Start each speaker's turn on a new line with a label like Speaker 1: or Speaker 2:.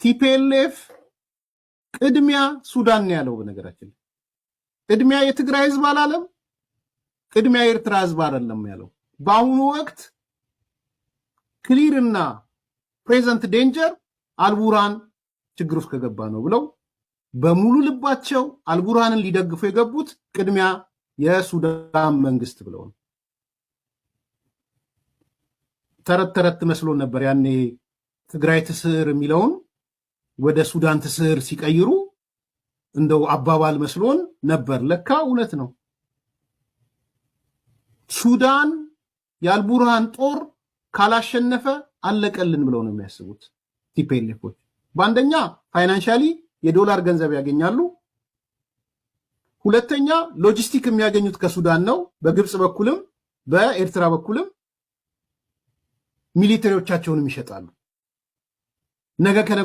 Speaker 1: TPLF ቅድሚያ ሱዳን ነው ያለው። በነገራችን ላይ ቅድሚያ የትግራይ ህዝብ አላለም፣ ቅድሚያ የኤርትራ ህዝብ አይደለም ያለው። በአሁኑ ወቅት clear እና present danger አልቡርሃን ችግር ውስጥ ከገባ ነው ብለው በሙሉ ልባቸው አልቡርሃንን ሊደግፉ የገቡት ቅድሚያ የሱዳን መንግስት ብለው ነው። ተረት ተረት መስሎ ነበር ያኔ ትግራይ ትስዕር የሚለውን ወደ ሱዳን ትስዕር ሲቀይሩ እንደው አባባል መስሎን ነበር። ለካ እውነት ነው። ሱዳን የአልቡርሃን ጦር ካላሸነፈ አለቀልን ብለው ነው የሚያስቡት TPLF ኦች። በአንደኛ financially የዶላር ገንዘብ ያገኛሉ። ሁለተኛ ሎጂስቲክ የሚያገኙት ከሱዳን ነው። በግብፅ በኩልም በኤርትራ በኩልም military ዎቻቸውንም ይሸጣሉ። ነገ ከነገ